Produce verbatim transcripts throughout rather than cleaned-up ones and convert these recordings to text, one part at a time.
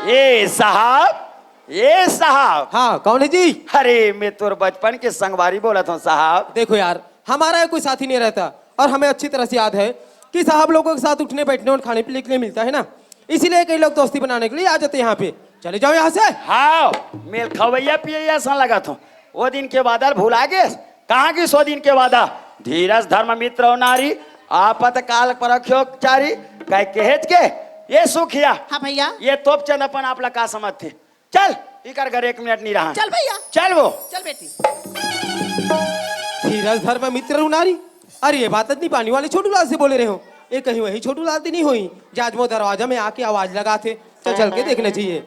ए साहब, ए साहब। हाँ, कौन है जी? अरे, मैं तोर बचपन के संगवारी बोलत हूँ साहब। देखो यार, हमारा कोई साथी नहीं रहता और हमें अच्छी तरह से याद है कि साहब लोगों के साथ उठने बैठने और खाने पीने के लिए मिलता है ना, इसीलिए कई लोग दोस्ती बनाने के लिए आ जाते हैं यहाँ पे। चले जाओ यहाँ से। हाँ, मेल खवैया पियैया सन लगत हो। वो दिन के वादा भुला गे? कहाँ गिस वो दिन के वादा? धीरज धर्म मित्र और नारी, आपत काल परख्यो चारी, कह कहेच के। ये सुखिया, हाँ भैया। ये तोपचंद अपन आप ला का समझथे? चल, इकर घर एक मिनट नहीं रहा। चल भैया। चल वो। चल बेटी। धीरज धर्म मित्र और नारी, अरे ये बात नहीं पानी वाले छोटू लाल से बोले रहे हो, ये कहीं वही छोटू लाल तो नहीं हुई, जाजमो दरवाजा में आके आवाज लगाथे। चल, चल के देखना चाहिए।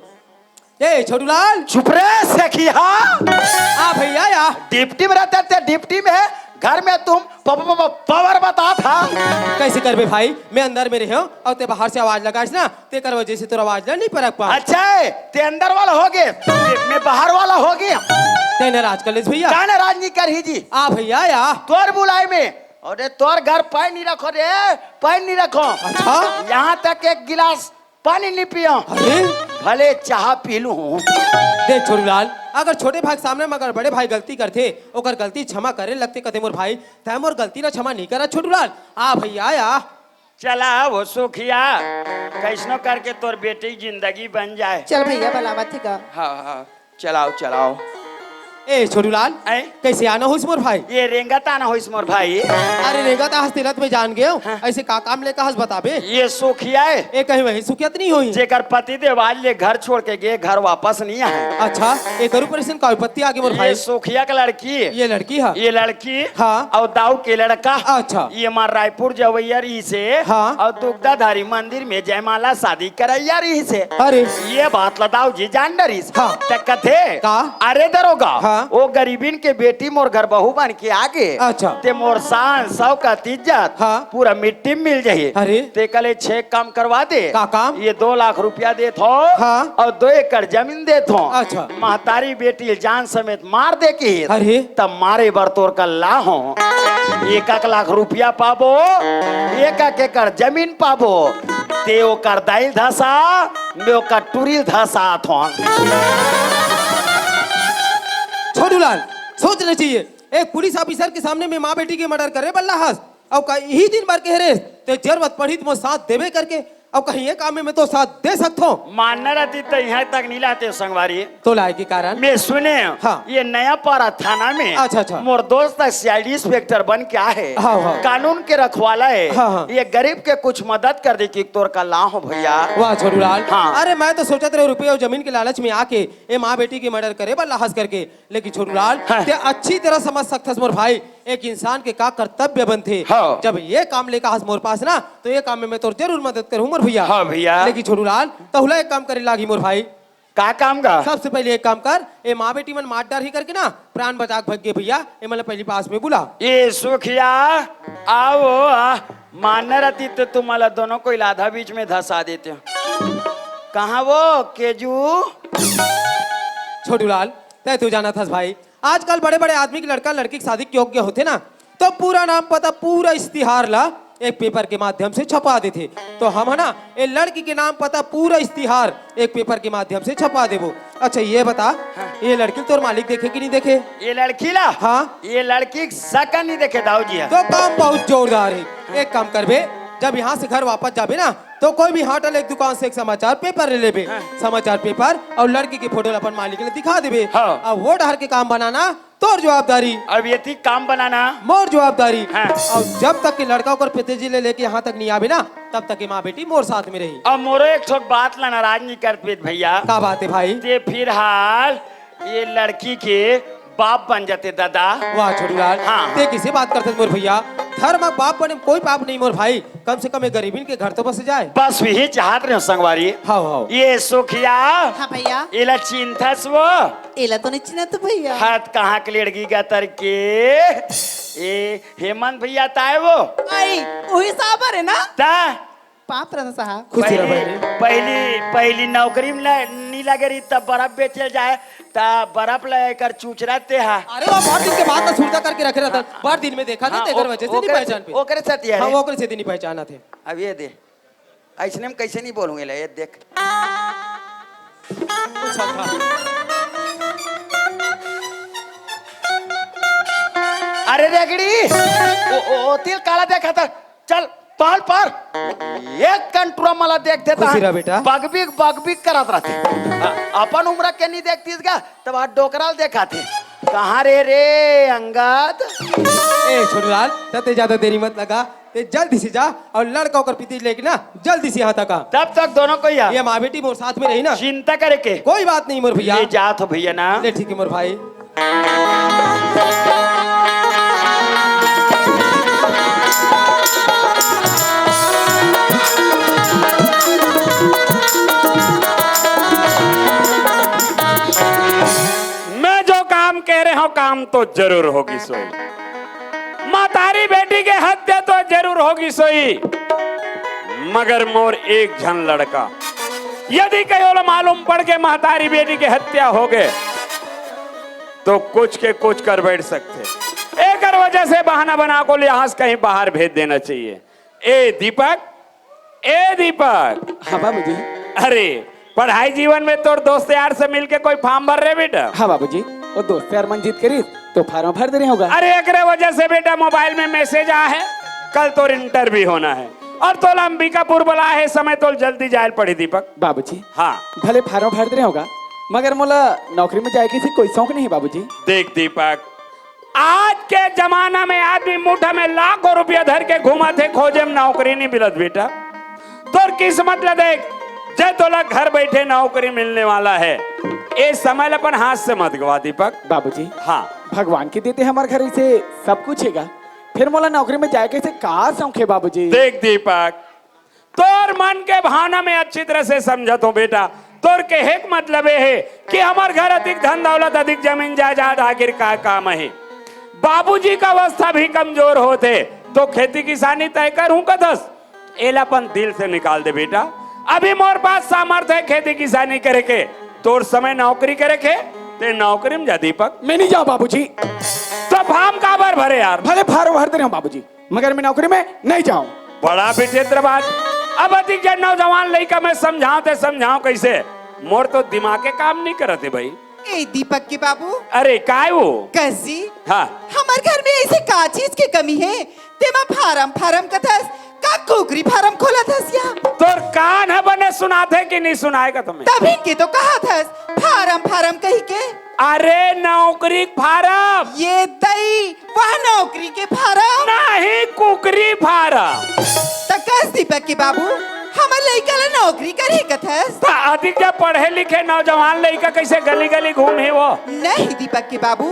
ए छोटू लाल। चुप रे सखिया। आ भैया या। डिप्टी में रहते थे, डिप्टी में। घर में तुम प-, प-, प-, पावर बता था। कैसे करबे भाई, मैं अंदर में रहे हूँ और ते बाहर से आवाज लगाइस ना, तेकर वजह से तोर आवाज ला नहीं परख पा। अच्छा है, ते अंदर वाला हो गे, मैं बाहर वाला हो गे। ते नाराज कर लेस भैया। का नाराज नहीं करही जी? आ भैया या। तोर बुलाई में, अरे तोर घर पानी नहीं रखो रे, पानी नहीं रखो। अच्छा? यहाँ तक एक गिलास पानी नहीं पियो। अरे? भले चाह पी लूं। देख छोटू लाल, अगर छोटे भाई के सामने में अगर बड़े भाई गलती करथे, ओकर गलती क्षमा करे लगथे, कथे मोर भाई, तै मोर गलती ला क्षमा नहीं करा छोटू लाल। आ भैया या। चला वो सुखिया, कैसनो करके तोर बेटी की जिंदगी बन जाए। चल भैया, भला मत ही का। हाँ, हाँ, चलाओ, चलाओ। ए छोटू लाल, ऐ? कैसे आना होइस मोर भाई? ये रेंगत आना होइस मोर भाई। अरे रेंगत आज तिलत में जान गए हो। हाँ। ऐसे का काम लेकर हस बताबे? ये सुखिया है। ए कहीं वही सुखिया तो नहीं हुई? जेकर पति देव आज ले घर छोड़ के गए, घर वापस नहीं आए। अच्छा, एकर ऊपर ऐसन का विपत्ति आ गई मोर ये भाई? सुखिया का लड़की। ये लड़की है? ये लड़की। हाँ। और दाऊ के लड़का। अच्छा। ये मार रायपुर जवैया रही से। हाँ। और दुग्धाधारी मंदिर में जयमाला शादी करैया रही से। अरे। ये बात ला दाऊ जी जान डरिस। हाँ। त कथे, का? अरे दरोगा, हाँ। वो गरीबिन के बेटी मोर घर बहू बन के आगे। अच्छा। ते मोर शान, शौकत, इज्जत हाँ। पूरा मिट्टी में मिल जाही। अरे। ते कले छे काम करवा दे। का काम? ये दो लाख रुपया देत हो हाँ। और दो एकड़ जमीन देत हो। अच्छा। महतारी बेटी जान समेत मार दे की। अरे। तब मारे बर तोर कल्ला हो। एक एक लाख रुपया पाबो, एक एक एकड़ जमीन पाबो। ते ओकर दाइल धसा, मैं ओकर टुरिल धसा थों। छोटू लाल, सोचना चाहिए। एक पुलिस ऑफिसर के सामने में माँ बेटी के मर्डर करे बल्ला हस, अउ का इही दिन बर कहे रेस, ते जरूरत पड़ही त मोर साथ देबे करके, अउ कहीं ये काम में मैं तो साथ दे सकथों। मानना रहती तो यहाँ तक नहीं लाते संगवारी। तो लाए के कारण? मैं सुने, हाँ। ये नया पारा थाना में अच्छा, अच्छा। मोर दोस्त सीआईडी इंस्पेक्टर बन के आहे। हाँ, हाँ। कानून के रखवाला है। हाँ, हाँ। ये गरीब के कुछ मदद कर दे कि तोर कल्ला हो भैया। वाह छोटू लाल। हाँ। अरे मैं तो सोचत रहे रुपये और जमीन के लालच में आके ये माँ बेटी के मर्डर करे बल्ला हस करके, लेकिन छोटू लाल, हाँ। ते अच्छी तरह समझ सकथस मोर भाई, एक इंसान के का कर्तव्य बनथे। हाँ। जब ये काम लेके हस मोर पास ना, तो ये काम में मैं तोर जरूर मदद करूँ मोर भैया। हाँ भैया। लेकिन छोटू लाल, तहुला एक काम करे लागी मोर भाई। का काम गा? सबसे पहले एक काम कर, ए माँ बेटी मन मार डारही करके ना, प्राण बचा के भग गे भैया, ए मन ला पहली पास में बुला। ए सुखिया, आओ, आ, मानना रहती तो तुम्हाला दोनों को आधा बीच में धसा देते हो। कहाँ वो केजू? छोटू लाल, तै तो जानत हस भाई, आजकल बड़े-बड़े आदमी के लड़का लड़की के शादी के योग्य होथे ना, तो पूरा नाम पता, पूरा इश्तिहार ला एक पेपर के माध्यम से छपा देथे। तो हम है ना, ये लड़की के नाम पता, पूरा इश्तिहार एक पेपर के माध्यम से छपा देबो। अच्छा, ये बता, हाँ। ये लड़की तोर मालिक देखे कि नहीं देखे? ये लड़की ला? हाँ। ये लड़की के सकल नहीं देखे दाऊ जी। तो काम बहुत जोरदार है। एक काम करबे, जब यहाँ से घर वापस जाबे ना, तो कोई भी होटल एक दुकान से एक समाचार पेपर ले लेबे। हाँ। समाचार पेपर और लड़की की फोटो ला अपन मालिक ला दिखा देबे। हाँ। अब वो डहर के काम बनाना तोर जवाबदारी। अब ये थी काम बनाना। मोर जवाबदारी। हाँ। और जब तक कि लड़का ओकर पिताजी ले लेके यहाँ तक नहीं आबे ना, तब तक ये माँ बेटी मोर साथ में रही। अब मोरो एक ठोक बात ला नाराज नहीं कर पेत भैया। का बात है भाई? ते फिलहाल ये लड़की के बाप बन जाते दादा। वाह छोटू लाल, हाँ। ते किसे बात करते मोर भैया? धर्म बाप बने में कोई पाप नहीं मोर भाई, कम से कम एक गरीबिन के घर तो बस जाए। बस वही चाहत रहे संगवारी। हाँ, हाँ। ये सुखिया। हाँ भैया। एला चिंथस वो। एला तो नहीं चिन्हत भैया। हाथ कहाँ के लेड़गी गतर के? ए हेमंत भैया ताए वो। आई, वही साबर है ना? ता? पाप रहना साहब। खुशी रह पहली, बहिनी। पहली, पहली नौकरी में न-, नी लगे रही, तब बर्फ बेचल जाए, तब बर्फ लेकर चुचरा ते हा। अरे, वो बहुत दिन के बाद ना सुरता करके रखे रहता। हाँ, बहुत दिन में देखा हाँ, नहीं, तेकर ओ-, वजह से नहीं ओकरे पहचान से, पे। ओकरे से दिया हाँ, रे। वो ओकरे से नहीं पहचाना थे। अब ये दे, ऐसने में कैसे नहीं बोलूंगे ले, ये देख। रेगड़ी, ओ, ओ, ओ, तिल काला देखा था। चल, पहल पर। एक कंटुरा मला देख देता खुशी है। रह बेटा। बगबिग, बगबिग करत रहते। अ-, अपन उम्र के नहीं देखतीस का, तब आज डोकराल देखा थे। कहाँ रे, रे अंगद? ए, छोटूलाल, तते ज्यादा देरी मत लगा। ते जल्दी से जा और लड़का ओकर पितीज लेके ना, जल्दी से यहाँ तक आ। तब तक दोनों को यार ये माँ बेटी मोर साथ में रही ना। चिंता करे के। कोई बात नहीं मोर भैया। ले जात हो भैया ना। ले ठीक है मोर भाई। मैं जो काम कह रहे हूँ, काम तो जरूर होगी सोई। महतारी बेटी के हत्या तो जरूर होगी सोई, मगर मोर एक झन लड़का यदि कहीं ओला मालूम पड़ के महतारी बेटी के हत्या हो गए, तो कुछ के कुछ कर बैठ सकते। एकर वजह से बहाना बना को यहाँ से कहीं बाहर भेज देना चाहिए। ए दीपक, ए दीपक। हाँ बाबूजी। अरे, पढ़ाई जीवन में तोर दोस्त यार से मिलके कोई फॉर्म भर रहे बेटा? हाँ बाबूजी, वो दोस्त यार मन जिद करिस तो फॉर्म भर दे रहे होगा। अरे, एकरे वजह से बेटा मोबाइल में मैसेज आ है, कल तोर इंटरव्यू होना है और तोला अंबिकापुर बुला है, समय तोल जल्दी जायल पड़ी दीपक। बाबूजी। हाँ। भले फॉर्म भर दे रहे होगा, मगर मोला नौकरी में जाए के से कोई शौक नहीं बाबूजी। देख दीपक, आज के जमाना में आदमी मुठा में लाखों रुपया धर के घूमत हे, खोजे में नौकरी नहीं मिलत बेटा। तोर किस्मत ला देख, जय तोला घर बैठे नौकरी मिलने वाला है, ए समय ला अपन हाथ से मत गवा दीपक। बाबूजी। हाँ। भगवान के देते हमारे घर से सब कुछ हैगा, फिर मोला नौकरी में जाए के से का शौक है बाबूजी? देख दीपक, तोर मन के भावना में अच्छी तरह से समझत हो बेटा। तोर कहे के मतलब ये है कि हमार घर अधिक धन दौलत, अधिक जमीन जायदाद, आखिर का काम है? बाबूजी का अवस्था भी कमजोर होत हे, तो खेती किसानी तय करहूं कथस, एला अपन दिल से निकाल दे बेटा। अभी मोर पास सामर्थ्य है खेती किसानी करे के, तोर समय नौकरी करे के, ते नौकरी में जा दीपक। मैं नहीं जाऊं बाबूजी। तो फॉर्म काबर भरे यार? भले फॉर्म भर दे रहे हो बाबूजी, मगर मैं नौकरी में नहीं जाऊं। बड़ा विचित्र बात। अब अधिक जन नौजवान लइका मैं समझाऊं ते समझाऊं कैसे? मोर तो दिमाग के काम नहीं करत हे भाई। ए दीपक के बाबू। अरे काय वो? कस जी। हाँ। हमर घर में ऐसे का चीज के कमी है? तेमा फार्म फार्म कथस, का कुकरी फार्म खोलत हस या? तोर कान ह बने सुनात हे कि नहीं सुनाय का तुम्हें? तभी के तो कहा थस, फार्म फार्म कही के। अरे नौकरी फार्म। ये दई, वह नौकरी के फार्म। नहीं, कुकरी फार्म। त कस दीपक के बाबू, हमर लइका ला नौकरी करही कथस? त अधिक जब पढ़े लिखे नौजवान लइका कैसे गली गली घूमही वो? नहीं दीपक के बाबू,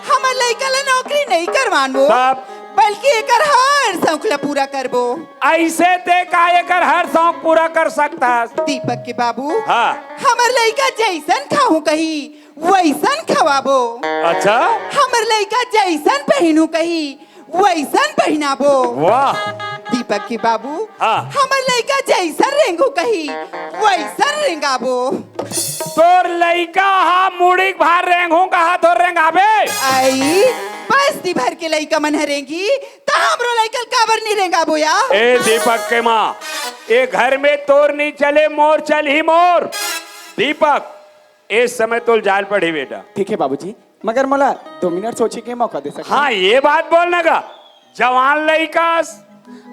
हमर लइका ला नौकरी नहीं करवान वो, तब? बल्कि एकर हर शौक ला पूरा करबो। ऐसे ते का एकर हर शौक पूरा कर सकथस? दीपक के बाबू, हाँ। हमर लइका जैसन खाहूं कही, वैसन खवाबो। अच्छा? हमर लइका जैसन पहिनू कही, वैसन पहिनाबो। वाह। दीपक के बाबू, हाँ। हमर लइका जैसन रेंगू कही, वैसन रेंगाबो। तोर लइका हा मुड़ी के भार रेंगू कहा तो रेंगाबे। आई, बस्ती भर के लइका मन ह रेंगी, त हमरो लइका ल काबर नहीं रेंगाबो या? ए दीपक के माँ, ए घर में तोर नहीं चले, मोर चलही मोर। दीपक, ए समय तोल जायल पड़ही बेटा। ठीक है बाबूजी, मगर मोला दो मिनट सोचे के मौका दे सकते हाँ, हैं? ये बात बोलना का, जवान लइका,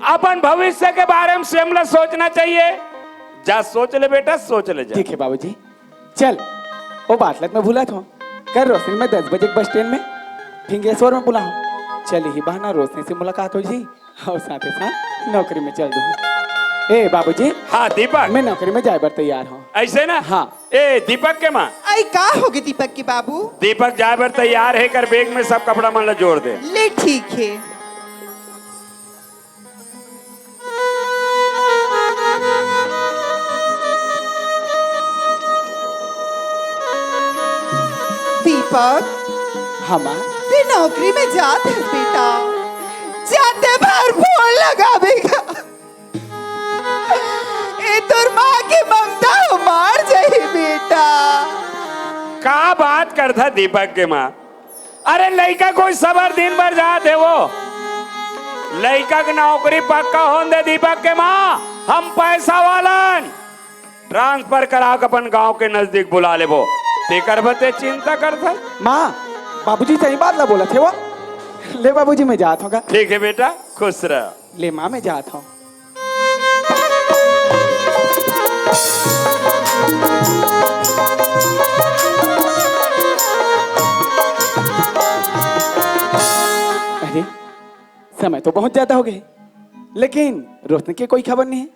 अपन भविष्य के बारे में स्वयं ला सोचना चाहिए। जा सोच ले बेटा, सोच ले जा। ठीक है बाबूजी। चल, वो बात लग मैं भूला था। कल रोशनी में दस बजे के बस स्टैंड में फिंगेश्वर में बुला हूँ। चल, यही बहाना रोशनी से मुलाकात हो जी और साथ ही साथ नौकरी में चल दूँ। ए बाबूजी। हाँ दीपक। मैं नौकरी में जाए बर तैयार हूँ। ऐसे ना? हाँ। ए दीपक के माँ। आई का होगे दीपक के बाबू? दीपक जाए बर तैयार है, कर बैग में सब कपड़ा मन ला जोड़ दे। ले ठीक है। दीपक। हाँ माँ। ते नौकरी में जात हस बेटा, जाते भर फोन लगावेगा। ए तोर माँ के ममता ह मार जाही बेटा। का बात करथा दीपक के माँ? अरे लइका कोई सबर दिन भर जात हे वो। लइका के नौकरी पक्का होन दे दीपक के माँ, हम पैसा वालन ट्रांसफर करा के अपन गांव के नजदीक बुला लेबो। तेकर बर ते चिंता करथा? माँ, बाबूजी सही बात ला बोलत हे वो। ले बाबूजी, मैं जात हूँ गा। ठीक है बेटा, खुश रह। ले माँ, मैं जात हूँ। अरे, समय तो बहुत ज्यादा हो गए, लेकिन रोशनी के कोई खबर नहीं है।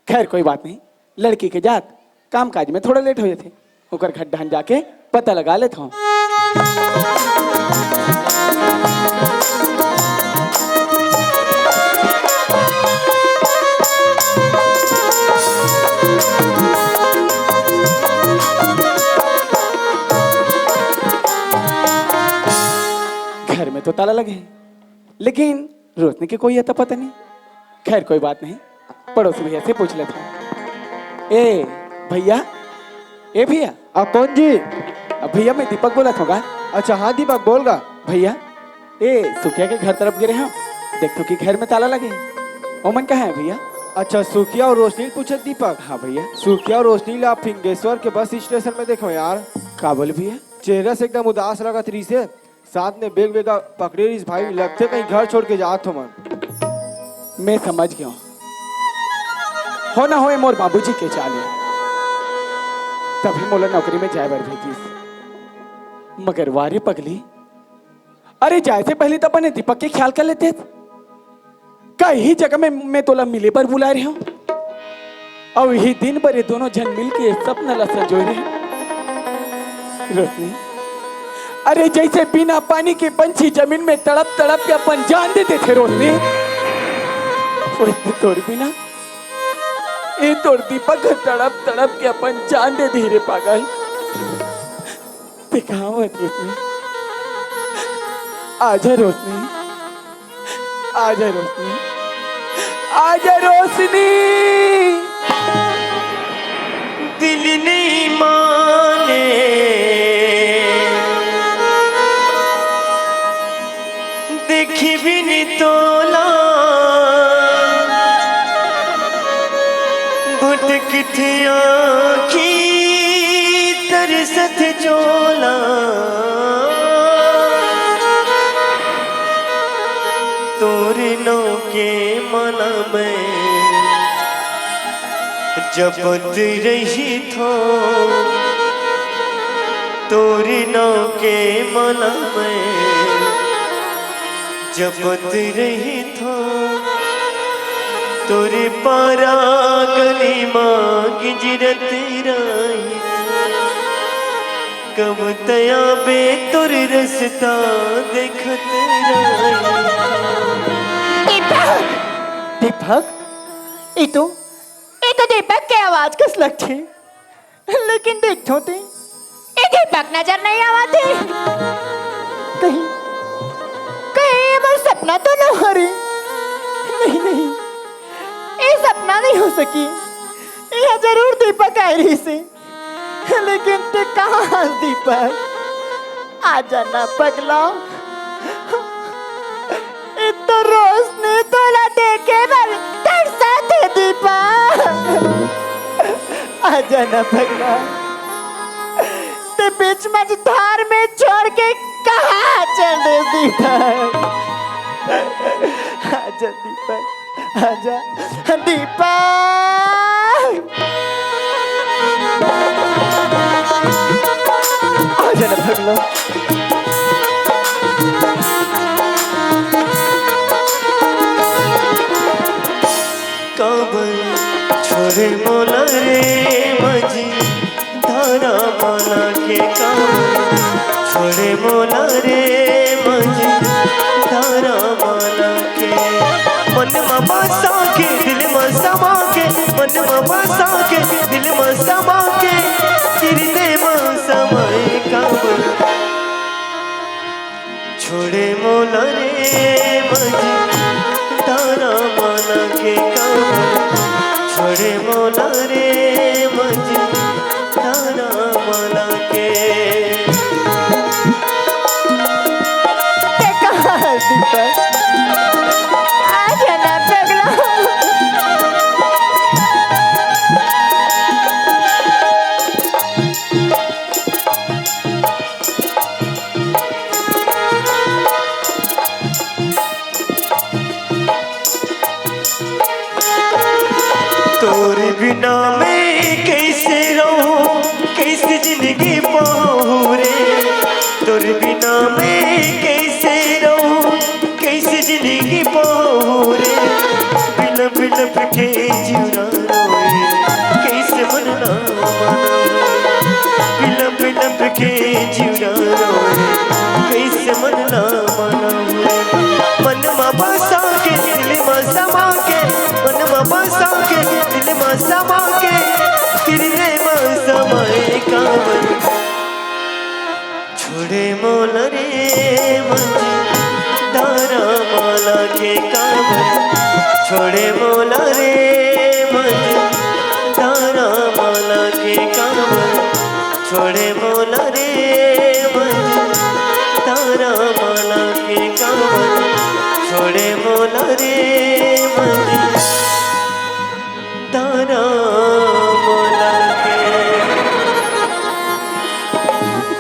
खैर, कोई बात नहीं, लड़की के जात काम काज में थोड़ा लेट हो जाथे, ओकर घर डहन जाके पता लगा लेत हूँ। घर में तो ताला लगे है, लेकिन रोशनी के कोई अता पता नहीं। खैर, कोई बात नहीं, पड़ोसी भैया से पूछ लेता हूँ। ए भैया, ए भैया। आ, कौन जी? अब भैया, मैं दीपक बोलत हूँ गा। अच्छा हाँ दीपक, बोल गा। भैया, ए सुखिया के घर तरफ गे रहेंव, देखथों कि घर में ताला लगे, ओमन कहाँ है भैया? अच्छा, सुखिया और रोशनी ल पूछत दीपक। हाँ भैया। सुखिया और रोशनी ला फिंगेश्वर के बस स्टेशन में देखेंव यार। का बोले भैया? चेहरा से एकदम उदास लगत रहिसे। साथ में बैग वैग पकड़े रहिस भाई, लगथे कहीं घर छोड़ के जात हों मन। मैं समझ गया हूँ, हो ना होए मोर बाबूजी के चाल हे, तभी मोला नौकरी में जाए बर भेजिस। मगर वा रे पगली, अरे जाए से पहले तो अपन दीपक के ख्याल कर लेते। का इही जगह में मैं तोला मिले बर बुलाए रहेंव? अउ इही दिन बर ये दोनों झन मिल के सपना ला संजोए रहेन। रोशनी, अरे जैसे बिना पानी के पंछी जमीन में तड़प तड़प के अपन जान दे देथे रोशनी, वैसे तोर बिना, ए तोर दीपक ह तड़प तड़प के अपन जान दे दिही रे पागल। ते कहाँ हवस रोशनी? आजा रोशनी, आजा रोशनी, आजा रोशनी। दिल नहीं माने, देखी भी नहीं तोला, भटकत आँखी तरसत चोला। तोर नाव के माला मैं जपत रहिथों, तोर नाव के माला मैं जपत रहिथों। तोरे पारा गली मा गिंजरत रहिथों, कब तैं आबे तोर रस्ता देखत रहिथों। दीपक, दीपक, ई तो, ई तो दीपक के आवाज कस लगथे। लेकिन देखथों ते, ए दीपक नजर नहीं आवत हे। कहीं, कहीं ये मोर सपना तो न हरे? नहीं, नहीं, ये सपना नहीं हो सकी। ये जरूर दीपक आए रहिसे। लेकिन ते कहाँ हस दीपक? आजा ना पगला। ए तो रोशनी तोला देखे बर तरसत हे दीपक। आजा ना पगला, ते बीच मझधार में छोड़ के कहाँ चल दे दीपक? आजा दीपक, आजा दीपक। आजा ना पगला। काबर छोड़े मोला रे मझधारा माला के, काबर छोड़े मोला रे मझधारा माला के। मन मा बसा के, दिल मा समा के, मन मा बसा के, दिल मा समा के, हृदय मा समाए काबर। छोड़े मोला रे मझधारा माला के, काबर छोड़े मोला रे मझधारा माला के। ते कहाँ हस दीपक? आजा ना पगला। इस जिंदगी पाहूं रे, तोर बिना मैं कैसे रहूं, कैसे जिंदगी पाहूं रे। बिलप बिलप के जिउरा रोए, कैसे मन ना मानव। बिलप बिलप के जिउरा रोए, कैसे मन ना मानव। मन मा बसा के, दिल मा समा के, मन मा बसा के, दिल मा समा के, तेरे मा समाए काबर। छोड़े मोला रे मंझ, तारा माला के काबर। छोड़े मोला रे मंझ, तारा माला के काबर। छोड़े मोला रे मंझ, तारा माला के काबर। छोड़े मोला रे मंझ, तारा माला के।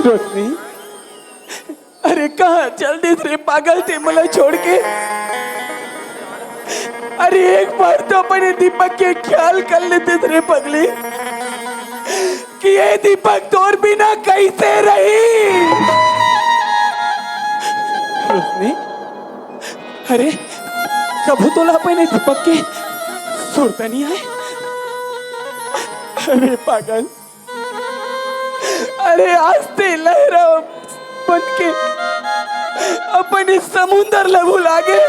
रोशनी, अरे कहाँ चल देस रे पागल ते मोला छोड़ के? अरे एक बार तो अपने दीपक के ख्याल कर लेतेस रे पगली, कि ये दीपक तोर बिना कैसे रही? रोशनी, अरे कभू तोला अपने दीपक के सुरता नहीं आए? अरे पागल, अरे आज ते लहरा बन के अपन इस समुंदर ला भुला गे।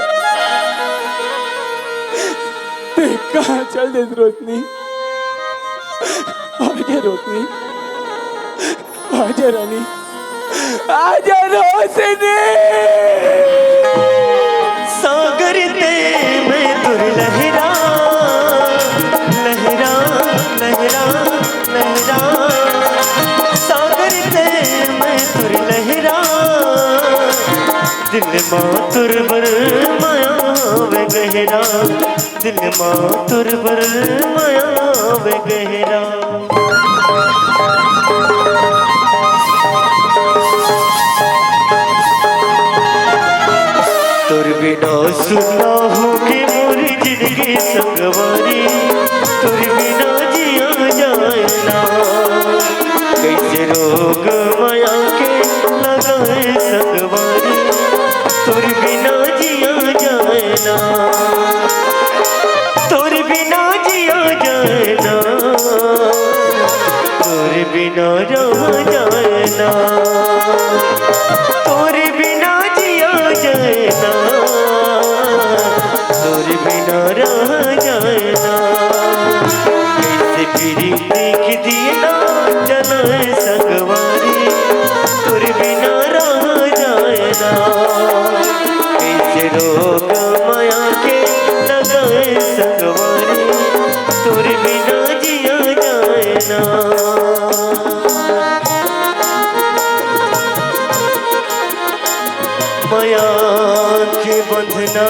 ते कहाँ चल देस रोशनी? आजा रोशनी, आजा रानी, आजा रोशनी। सागर ते मैं तोर लहरा, लहरा, लहरा, लहरा। सागर ते मैं तोर लहरा, दिल मा तोर बर मया वे गहरा। दिल मा तोर बर मया वे गहरा। तोर बिना सुन्ना होगे मोर जिंदगी संगवारी, तोर बिना जिया जाए ना। कैसे रोग मया के लगाए संगवारी, तोर बिना जिया जाए ना। तोर बिना जिया जाए ना, तोर बिना रहा जाए ना। तोर बिना जिया जाए ना, तोर बिना रहा जाए ना। कैसे प्रीति के दिया जलाए संगवारी, तोर बिना रहा जाए ना। कैसे रोग मया के लगाए संगवारी, तोर बिना जिया जाए ना। मया के बंधना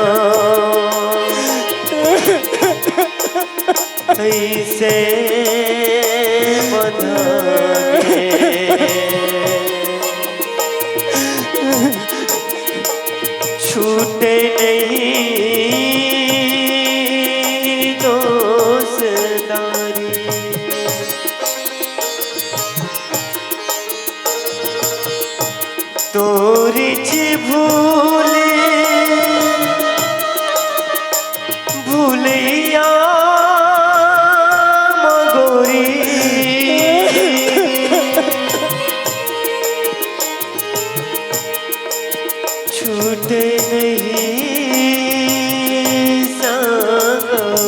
ऐसे बंधा के छूटे नहीं दोस्तारी। तोरिच भूल भुलैया मगोरी छूटे नहीं संगवारी।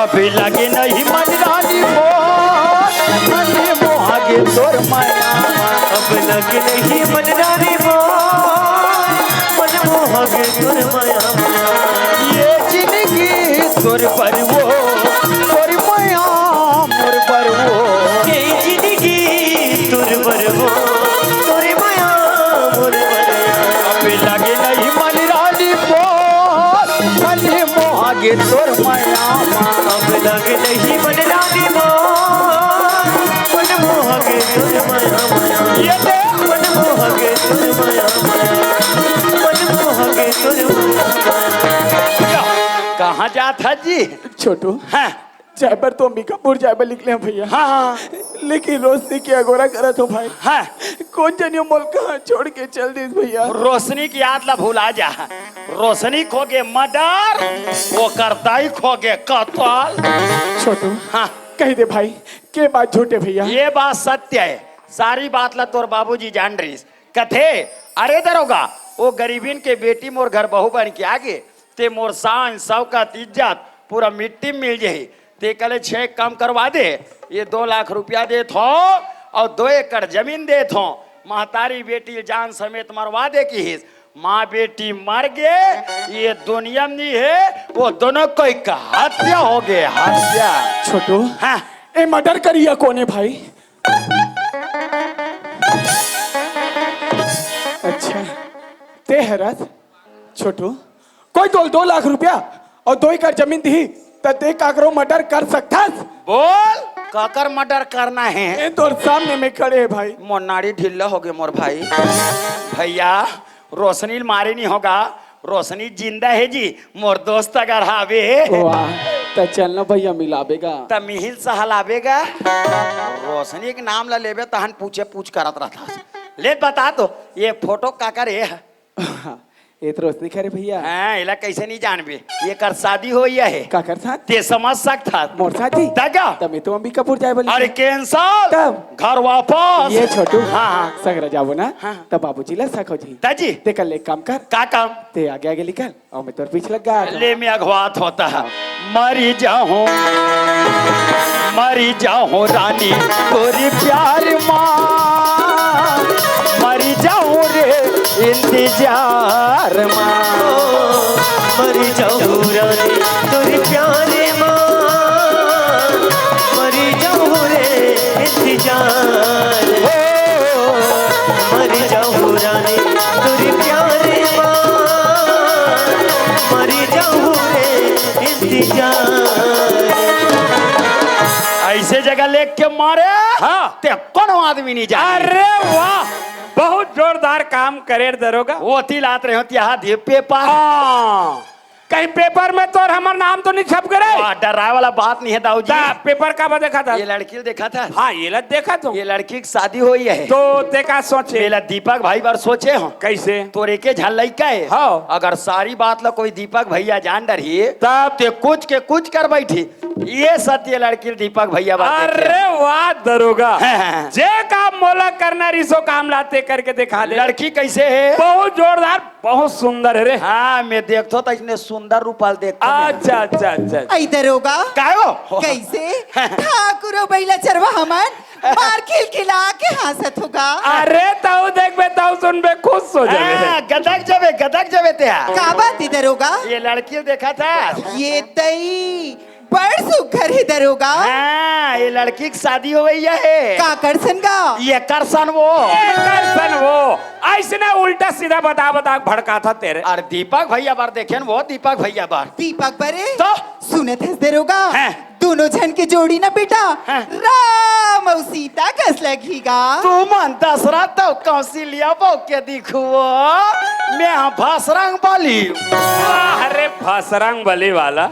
अब लगे नहीं मन रानी मोर, मन मोहा गे तोर मया। अब लगे नहीं मन रानी मोर, मन मोहा गे तोर मया। ये जिंदगी तोर बर वो, तोर मया मोर बर वो। ये जिंदगी तोर बर वो, तोर मया मोर बर वो। अब लगे नहीं मन रानी मोर, मन मोहा गे तोर मया। अब लगे नहीं मन रानी मोर, मन मोहा गे तोर मया मया। ये दे। मन मोहा गे तोर मया मया, मन मोहा गे कहाँ जात हस जी? छोटू, हाँ। जाए बर तो अंबिकापुर जाए बर निकले हँव भैया। हाँ, हाँ। लेकिन रोशनी के अगोरा करत हँव भाई। हाँ। कोन जनी मोला कहाँ छोड़ के चल दिस भैया। रोशनी के याद ला भुला जा। रोशनी के होगे मर्डर, ओकर दाई के होगे कतल। छोटू, हाँ। कहि दे भाई, के बात झूठ हे भैया? ये बात सत्य हे। सारी बात ला तोर बाबूजी जान रहिस। कथे, "अरे दरोगा, वो गरीबिन के बेटी मोर घर बहू बन के आगे, ते मोर शान, शौकत, इज्जत पूरा मिट्टी में मिल जाही। ते कले छे काम करवा दे, ये दो लाख रुपया देत हँव अउ दो एकड़ जमीन देत हँव। महतारी बेटी जान समेत मरवा दे," किहिस। माँ बेटी मर गे, ये दुनिया में नहीं हे, वो दोनों कोई का हत्या होगे, हत्या। छोटू, हाँ। ए मर्डर करिया कोन हे भाई? अच्छा, ते हरस छोटू, कोई तोला दो लाख रुपया अउ दो एकड़ जमीन दिही, त ते काकरो मर्डर कर सकथस? बोल, काकर मर्डर करना हे? ए तोर सामने में खड़े हे भाई। मोर नाड़ी ढिल्ला होगे मोर भाई। भैया, रोशनी ल मारे नहीं होगा, रोशनी जिंदा हे जी, मोर दोस्त अगर हावे। वाह, त चल ना भैया मिलाबे गा। त मिहिल सहलाबे गा। रोशनी के नाम ला लेबे तहन पूछे पूछ करत रहथस। ले बता तो, ये फोटो काकर हे? ए तो रोशनी के हरे भैया। हाँ, एला कैसे नहीं जानबे? एकर शादी होइया हे। काकर साथ? ते समझ सकथस। मोर साथ जी? दगा। त मैं तो अंबिकापुर जाए वाली अरे हूँ। Cancel। तब? घर वापस। ये छोटू। हाँ, हाँ। संगरा जाबो ना? हाँ। तब बाबूजी ला सखो जी। दाजी। ते कर ले एक काम कर। का काम? ते आगे आगे निकल। अउ मैं तोर पीछे लग गा। ले मैं अगवात होता। मरी जाहूं, मरी जाहूं रानी तोरी प्यार मा, मरी जाहूं रे इंतजार मा। मरी जाहूं रानी तोरी प्यार मा, मरी जाहूं रे इंतजार। ओ, मरी जाहूं रानी तोरी प्यार मा, मरी जाहूं रे इंतजार। ऐसे जगह लेख के मारे, हाँ। ते कोनो आदमी नहीं जाने। अरे वाह, बहुत जोरदार काम करे दरोगा। वो तिलात रहे हो तिहा दे पेपर। हाँ। कहीं पेपर में तोर हमर नाम तो नहीं छप गे रे? वाह, डराए वाला बात नहीं है दाऊ जी। ता पेपर का बा देखा था? ये लड़की ल देखा था? हाँ, ये ला देखा था। ये लड़की की शादी होइया हे। तो ते का सोचे? एला दीपक भाई बर सोचे हँव। कैसे? तोर एके झन लइका हे। हाँ। अगर सारी बात ला कोई दीपक भैया जान डरही, तब? ते कुछ के कुछ कर बैठी। ये सत्य लड़की ल दीपक भैया बर देखे। अरे वाह दरोगा। हाँ, हाँ, हाँ। जे काम मोला करना रिहिस ओ काम ला ते करके देखा दे। लड़की कैसे हे? बहुत जोरदार। बहुत सुंदर हे रे। हाँ, मैं देखथों त इसने सुंदर रूपा ल देखथों मैं। अच्छा, अच्छा, अच्छा। अई दरोगा। काय हो? कैसे? ठाकुर अउ बइला चरवा हमन मार खिलखिला के हाँसत हो गा। अरे, तउ देखबे, तउ सुनबे, खुश हो जाबे। हाँ, गदक जाबे, गदक जाबे ते हा। का बात हे दरोगा? ये लड़की ल देखा था? ये तई बड़ सुघर हे दरोगा। हाँ, ये लड़की के शादी होवइया हे। काकर सन गा? येकर सन वो। येकर सन वो। अइसने उल्टा सीधा बता बता के भड़काथा ते रे। अरे दीपक भैया बर देखेन वो, दीपक भैया बर। दीपक बरे? तो? सुनत हस दरोगा? हाँ। दूनों झन के जोड़ी ना बेटा, हाँ। राम अउ सीता कस लगही गा। तुमन दशरथ अउ कौशल्या बउ के दिखुवो। मैं हाँ भसरंग बली। वाह रे भसरंग बली वाला।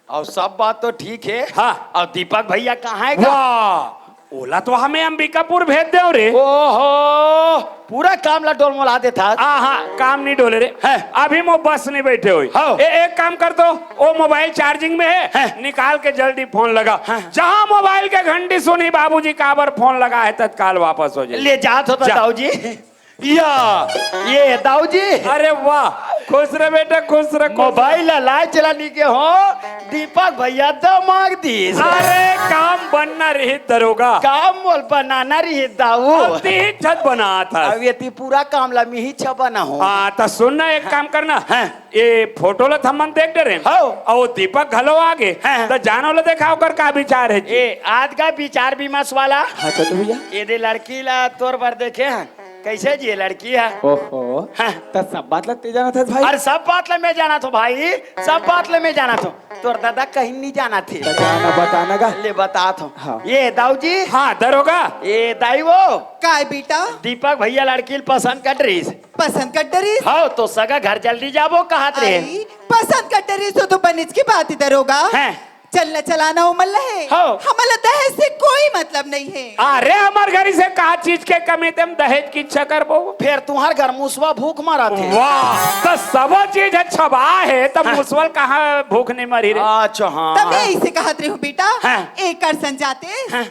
अउ सब बात तो ठीक हे। हाँ। अउ दीपक भैया कहाँ हे गा? वाह, ओला तो हमें अंबिकापुर भेज देव रे। ओहो, पूरा काम ला डोलमोला देथा। आहा, काम नहीं डोले रे। हैं। अभी मो बस नहीं बैठे होई। हाँ। ए, एक काम कर तो, ओ मोबाइल चार्जिंग में हे, हैं। निकाल के जल्दी फोन लगा। हाँ। जहाँ मोबाइल के घंटी सुनी, बाबूजी काबर फोन लगा हे, तत्काल वापस हो जाए। ले जात होता जा। दाऊ जी। या, ये दाऊ जी। अरे वाह, खुश रह बेटा, खुश रह, खुश रह। मोबाइल ला लाए चला नी के हो, दीपक भैया दमाग दीस। अरे काम बनना रही दरोगा। काम मोल बनाना रही दाऊ। अब ती ही छत बना था। अब ये ती पूरा काम ला मी ही छ बना हो। हाँ, त सुन ना, एक काम करना। हाँ। ये फोटो ला थमन देख डरे। हाँ। अउ दीपक घलो आगे। हाँ। त जानो ला देखा ओकर का विचार हे जी। ए, आज का विचार विमर्श वाला। हाँ, छोटू भैया। ये दे लड़की ला तोर बर देखे हैं। कैसे जी ये लड़की हे? ओहो। हाँ। त सब बात ला ते जानत हस भाई? अरे सब बात ला मैं जानत हों भाई, सब बात ला मैं जानत हों। तोर दादा कहीं नहीं जानत हे। बताना, बताना गा। ले बतात हों। हाँ। ये दाऊ जी। हाँ, दरोगा। ये दाई वो। काय बेटा? दीपक भैया लड़की ल पसंद कर रही हे। पसंद कर डरिस। हव, तो सगा घर जल्दी जाबो कहत रहे। अरे, पसंद कर डरिस तो, तो बनिच की बात ही दरोगा। हैं। चलना चलाना उमन ल हे। हव। हमन ल दहेज से कोई मतलब नहीं है। अरे, हमर घर से का चीज के कमी, तेम दहेज की इच्छा करबो? फेर तुंहर घर मुसवा भूख मरत हे। वाह, त सबो चीज अच्छा बा हे, त मुसवा ल कहाँ भूख नहीं मरी रे? अच्छा, हाँ। तब मैं इसे कहत रही हूँ बेटा, हाँ। एकर सन जाते हाँ।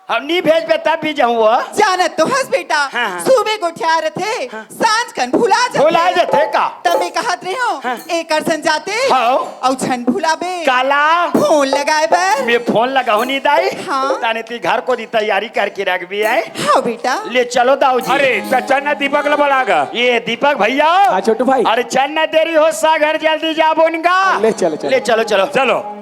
हम नहीं भेजबे तब भी जाऊँ वो। जानत तो हस बेटा, हाँ, हाँ। सुबह गोठिया रथे, सांझ कन भुला जाथे। भुला जाथे का? तब मैं कहत रही हूँ, हाँ। एकर सन जाते, हाँ। अउ झन भुलाबे। काला? फोन लगाए बर। मैं फोन लगाहूँ नहीं दाई। हाँ। ताने ती घर को दी तैयारी करके रख भी है। हाँ बेटा। ले चलो दाऊ जी। अरे, त चन्ना दीपक ल बुला गा। ये दीपक भैया। हाँ, छोटू भाई। अरे, चन्ना देरी हो सा घर जल्दी जाबो न गा। ले चलो, चलो। ले चलो, चलो। चलो।